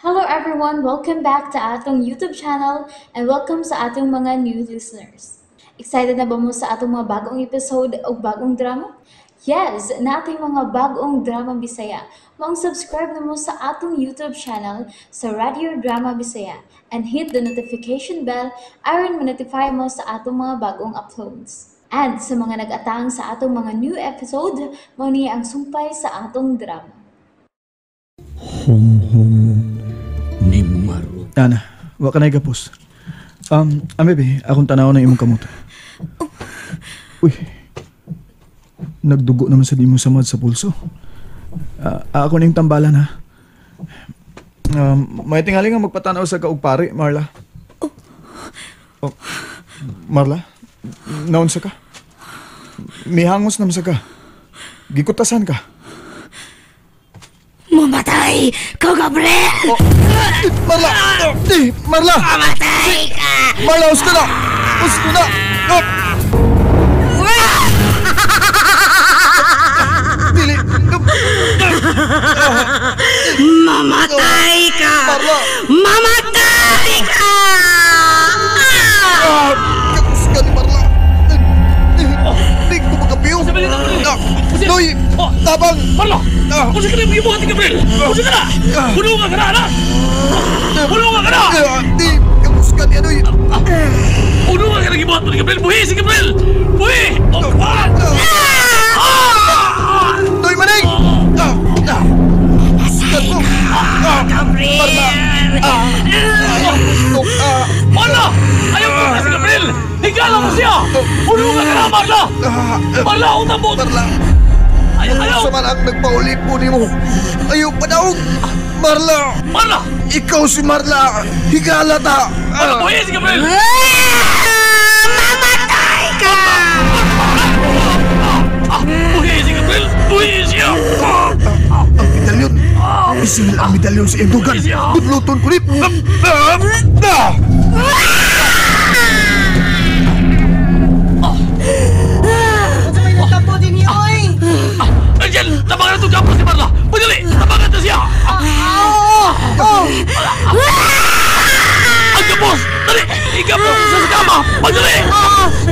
Hello everyone! Welcome back to atong YouTube channel and welcome sa atong mga new listeners. Excited na ba mo sa atong mga bagong episode o bagong drama? Yes! Nating mga bagong drama Bisaya. Maong subscribe na mo sa atong YouTube channel sa Radio Drama Bisaya and hit the notification bell aron ma-notify mo sa atong mga bagong uploads. And sa mga nag-atang sa atong mga new episode, mao ni ang sumpay sa atong drama. Hum-hum ni Marot. Ana, wa ka na igapos. Bebe, akong tanaw na imong kamot. Uy, nagdugo naman sa di mo samad sa pulso. Ako na yung tambalan, ha? May tingali nga magpatanaw sa kaugpari, Marla. Oh, Marla, naunsa ka? Mihangos naman sa ka. Gikutasan ka. Mamatay ka, Gabriel! Oh, Marla! Eh, Marla! Mamatay ka! Marla, usto na! Usto na! Oh! Dili! Mamatay ka! Marla! Mamatay ka! Kakus ka ni Marla! Hindi ko makapiyo! Noy! Tabang! Marla! Kung sa kanang ibuhat ni Gabriel! Kung sa kana! Hulungan ka na, anak! Hulungan ka na! Di! Kakus ka niya, Noy! Hulungan ka na ibuhat mo ni Gabriel! Buhi si Gabriel! Buhi! Noy, maning! Masay ka, Gabriel! Marla! Ayaw ko na si Gabriel! Higala mo siya! Hulungan ka na, Marla! Marla, utang mo! Marla! Ayaw! Sa man ang nagpauli po ni mo. Ayaw panaog! Marla! Marla! Ikaw si Marla! Higala ta! Marla, buhi si Gabriel! Mamatay ka! Buhi si Gabriel! Buhi siya! Ang medalyon! Isingil ang medalyon sa iyong dugan! Budluton ko ni! Angel! Tabangan na itong kapos ni Marla! Madali! Tabangan na siya! Ang kapos! Dali! Ikapos siya sa kama! Madali!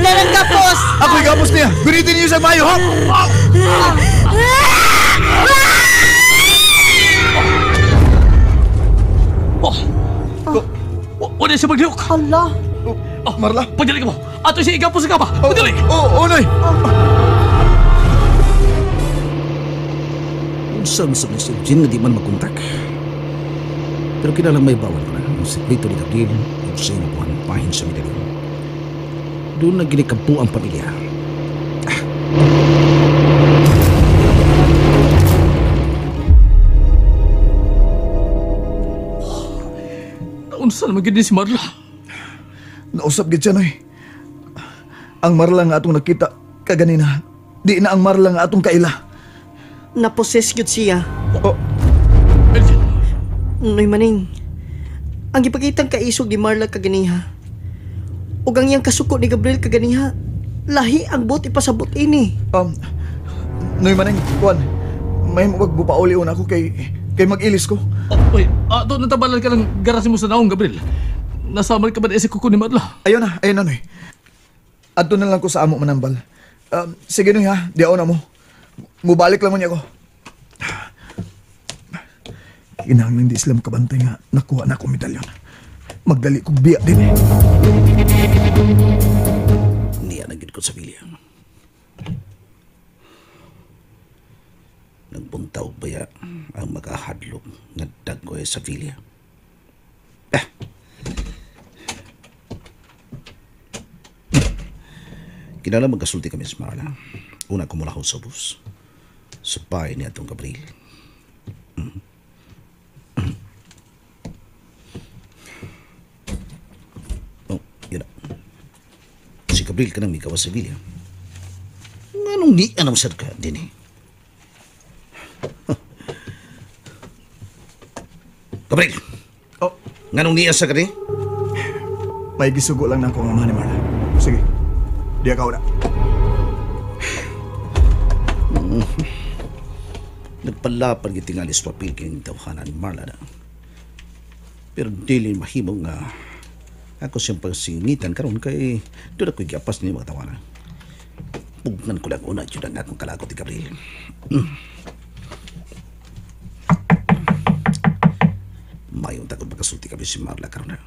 Larang kapos! Ako'y kapos niya! Gunitin niyo sa mayo, ha? Wala siya maglihok! Allah! Marla? Pagdali ka mo! Ato siya ikapos sa kama! Madali! Oo, Noy! Unsa sa si Eugene nga di man makontak. Pero kinalang may bawal na ang sekreto ni Gabriel ug sa iyang buwan pahin sa medalyon. Doon na ginikampo ang pamilya. Unsa naman gid ni si Marla? Nausap gid siya, Noy. Ang Marla nga atong nakita kaganina, di na ang Marla nga atong kaila. Naposes gyud siya. Oh. Noy maning, ang gipakitang kaisog ni Marla kaganiha ug ang iyang kasuko ni Gabriel kaganiha, lahi ang buot ipasabot ini. Noy maning, kuan, may magbupauli una ako kay mag-ilis ko. Oh, uy, doon natabalan ka ng garasi mo sa naong, Gabriel. Nasamal ka ba na si kuko ni Marla? Ayun na, Noy. Adto na lang ko sa amo manambal. Sige, Noy, ha, di ako na mo. Mubalik lang mo niya ko. Kinahanglan di sila makabantay nga nakuha na akong medalyon. Magdali kong biya din eh. Niya na gid ko sa bilya. Nagbuntaw baya ang makahadlok nga dagkoy sa vilya. Kinala magkasulti kami sa Marla. Una kumulahaw sa bus. Sa bahay ni atong Gabriel. Oh, yun na. Si Gabriel ka nang migawa sa Villa. Anong ni anong sir ka din eh? Gabriel! Oh. Nganong niya sa kani? May gisugo lang na ako ang ama ni Marla. Sige, di ka una. Nagpalapan gitingali sa papel kayong tawhanan ni Marla na. Pero dili mahimo nga ako siyang pagsingitan karon kay doon ako'y giapas ni mga tawanan. Pugnan ko lang una yun ang akong kalagot ni Gabriel. Mayong takot makasulti kami si Marla karon na.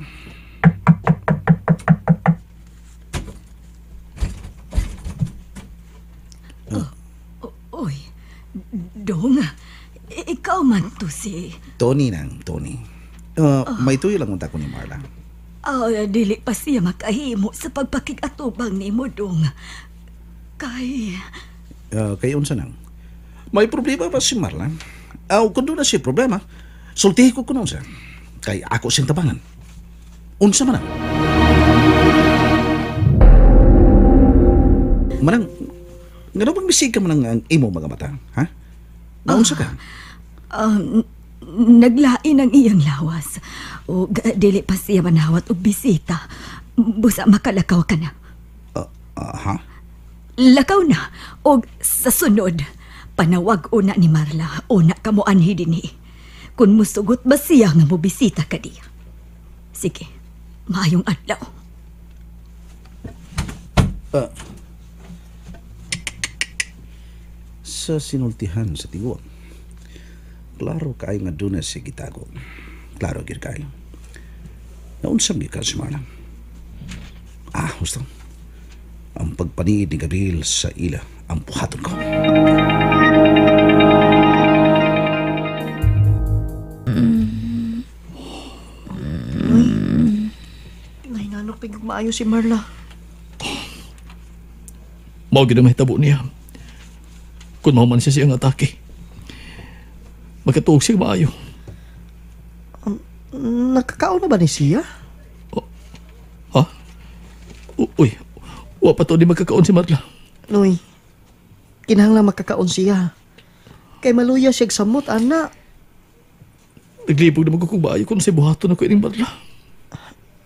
Uy, Dong, ikaw man to si... Tony nang, Tony. May tuyo lang unta ko ni Marla. Dili pa siya makahimo sa pagpakig-atubang ni mo, Dong. Kay... Kay unsa nang? May problema ba si Marla? Kung doon na siya problema, sultihi ko kuno siya. Kay ako siyang tabangan. Unsa man ang? Manang, ngano bang bisig ka man ang imo mga mata? Ha? Naunsa ka? Naglain ang iyang lawas. O dili pa siya manawat og bisita. Busa makalakaw ka na. Ha? Lakaw na. Og sa sunod, panawag una ni Marla. Una ka mo anhi dinhi. Kung musugot ba siya nga mobisita ka diya. Sige, maayong adlaw. Sa sinultihan sa tibuok, klaro kayo nga doon na si gitago. Klaro gyud kayo. Naunsam gyud ka si Marla. Gusto. Ang pagpaniid ni Gabriel sa ila ang buhaton ko. Uy, nahinanok pigog maayo si Marla. Mao gyud ang mahitabo niya. Kung mahuman siya siyang atake, magkatuog siya maayo. Nakakaon na ba ni siya? Oh, ha? Uy, wa pa to di magkakaon si Marla. Noy, kinahanglan makakaon siya. Kay maluya siya samot, ana. Naglibog na magkukong maayo kung sa buhaton ako ining Marla.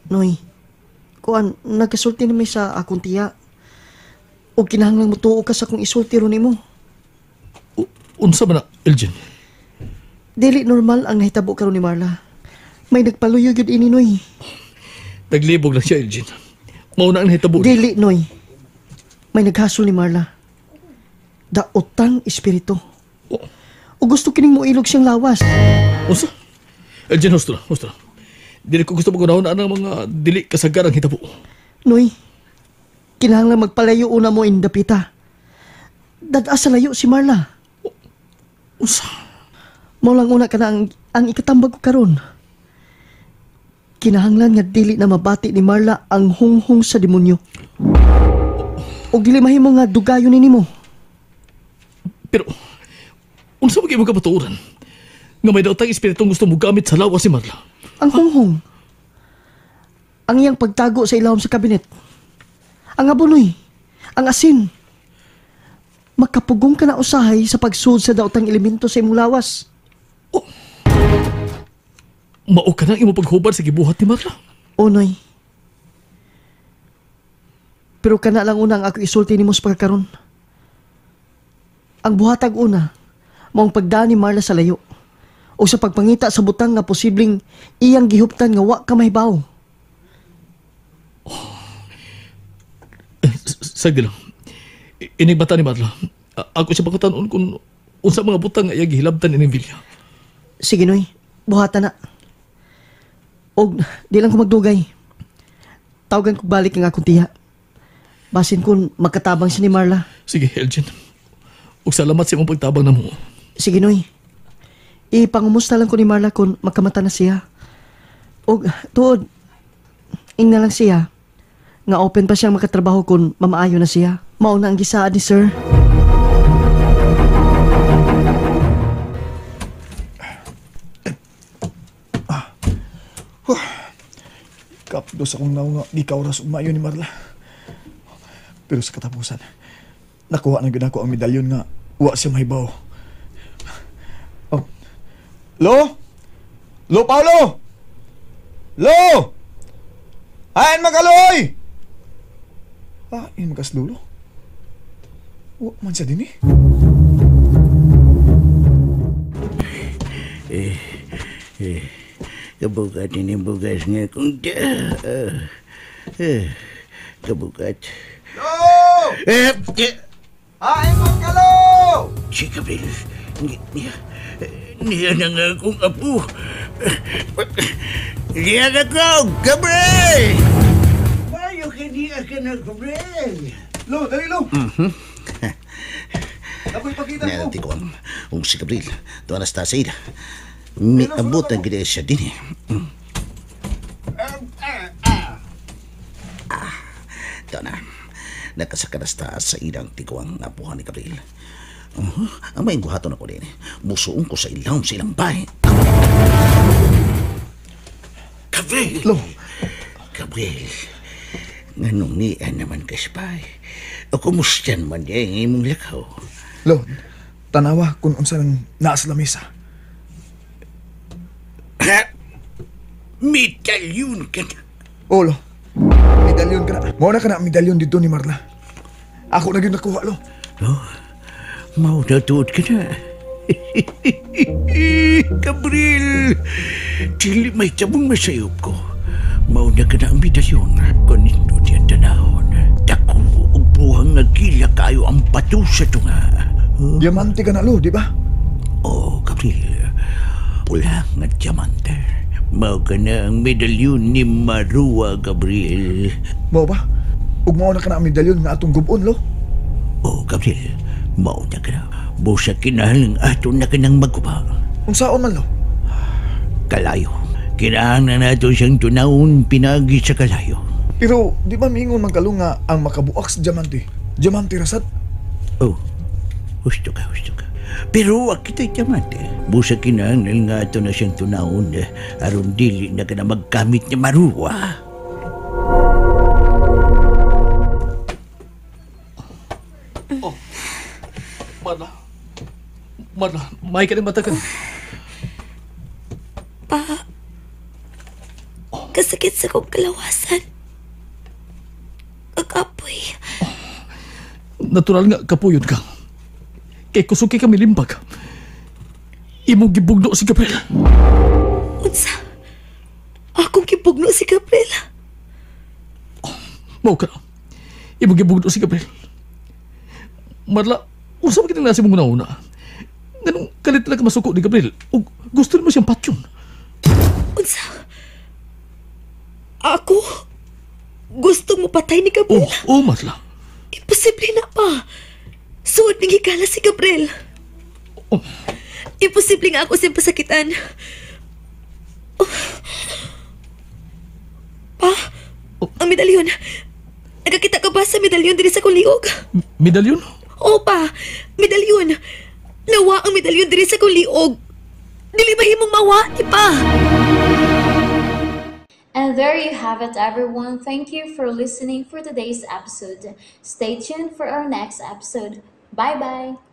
Noy, kuan, nagkasulti na may sa akong tiya. O kinahanglan mutuo ka sa akong isulti ron nimo. Unsa man na, Elgin? Dili normal ang nahitabo karon ni Marla. May nagpaluyo gyud ini, Noy. Naglibog lang siya, Elgin. Mao na ang nahitabo. Dili, Noy. May naghasol ni Marla. Daotang espiritu. Oh. O gusto kining moilog siyang lawas. Unsa? Elgin, husto na, husto na. Dili ko gusto magunahon na ang mga dili kasagarang hitabo. Noy, kinahanglan magpalayo una mo indapita. Dad-a sa layo si Marla. Unsa? Mao lang una ka na ang ikatambag ko karon. Kinahanglan nga dili na mabati ni Marla ang hunghong sa demonyo. Og dili mahimo nga dugayon ni nimo. Pero unsa man gyud kabatuoran nga may daotang espiritong gusto mo gamit sa lawas si Marla? Ang hunghong. Ang iyang pagtago sa ilawom sa kabinet. Ang abunoy, ang asin. Makapugong ka na usahay sa pagsuod sa daotang elemento sa imong lawas. Oh. Mao ka na imong paghubad sa gibuhat ni Marla. Onoy. Pero kana lang una ang ako isulti nimo sa pagkakaron. Ang buhatag una, maong pagdaan ni Marla sa layo o sa pagpangita sa butang nga posibleng iyang gihuptan nga wa ka mahibaw. Oh. Sagdi lang. Inigbata ni Marla. Ako siya pagkatanon kung unsa mga butang nga iyang gihilabtan ining vilya. Sige, Noy. Buhatan na. Og di lang ko magdugay. Tawagan ko balik ang akong tiya. Basin kun magkatabang siya ni Marla. Sige, Elgin. Og salamat sa imong pagtabang namo. Sige, Noy. Ipangumusta lang ko ni Marla kung magkamata na siya. Og tuod, ingna lang siya nga open pa siyang makatrabaho kung mamaayo na siya. Mao na ang gisaad ni sir. Kapdos akong naong nga di ka oras umayo ni Marla. Pero sa katapusan, nakuha na gyud ako ang medalyon nga wa siya mahibaw. Oh. Lo? Lo, Paolo? Lo! Ayan magaloy! Ah, yun magaslulo. Wa man siya din eh. Kabugat ini bugas nga kung kabugat. Lo! Eh, Hain mo ka, Lo! Si Gabriel, niya, niya na nga akong apo. Niya na ko, Gabriel! Payo ka niya ka na, Gabriel. Lo, dali, Lo! Ako'y pakita ko. Nanti ko ang si Gabriel, doon na sa ida. Miabot ang gid siya din eh. Ah, doon na. Nakasaka na sa idang tiguang apuhan ni Gabriel. Ang may guhaton ako din. Busuon ko sa ilawom sa ilang bahay. Gabriel! Lo! Gabriel, nganong niya naman ka spy? O kumusta naman niya ang imong lakaw? Lo, tanawa kung unsa nang naa sa lamesa. Medalyon ka na. Oh, Lo. Medalyon ka na. Mao na ka na ang medalyon dito ni Marla. Ako na gyud nakuha, Lo. Oh, mao na tuod ka na. Gabriel, dili may tabong masayop ko. Mao na ka na ang medalyon. Kanindot yan tanahon. Dako og buhang nga gila kayo ang bato sa tunga. Huh? Diamante ka na, Lo, di ba? Oh, Gabriel. Pula nga diamante. Mao ka na ang medalyon ni Marua, Gabriel. Mao ba? Ug mao na ka na ang medalyon nga atong gubon, Lo? Oh, Gabriel. Mao na ka na. Busa kinahanglan ato na ka nang magkuba. Unsaon man, Lo? Kalayo. Kinahanglan nato siyang tunawon pinagi sa kalayo. Pero di ba miingon man kalo nga ang makabuak sa diamante? Diamante rasad? Oh, husto ka, husto ka. Pero wag kita diamante. Busa kinahanglan nga ato na siyang tunawon aron dili na ka na magkamit ni Marua. Oh, Marla. Marla, may ka ng matakan. Pa, kasakit sa kong kalawasan. Kakapoy. Natural nga, kapuyon ka. Kay kusog kay kami limbag. Imong gibugno si Gabriel. Unsa? Akong gibugno si Gabriel. Oh, mao ka na. Imong gibugno si Gabriel. Marla, unsa man kitang nasa mong una-una? Ganong kalit lang ka masuko ni Gabriel. O gusto mo siyang patyon. Unsa? Ako? Gusto mo patay ni Gabriel? Oh, oh, Marla. Imposible na pa. Suod ning higala si Gabriel. Oh. Imposible nga ako siyang pasakitan. Oh. Pa, Oh. ang medalyon. Nagkakita ka ba sa medalyon diri sa kong liog? Medalyon? Oo pa, medalyon. Nawa ang medalyon diri sa kong liog. Dili ba himong mawa, di pa? And there you have it, everyone. Thank you for listening for today's episode. Stay tuned for our next episode. Bye-bye!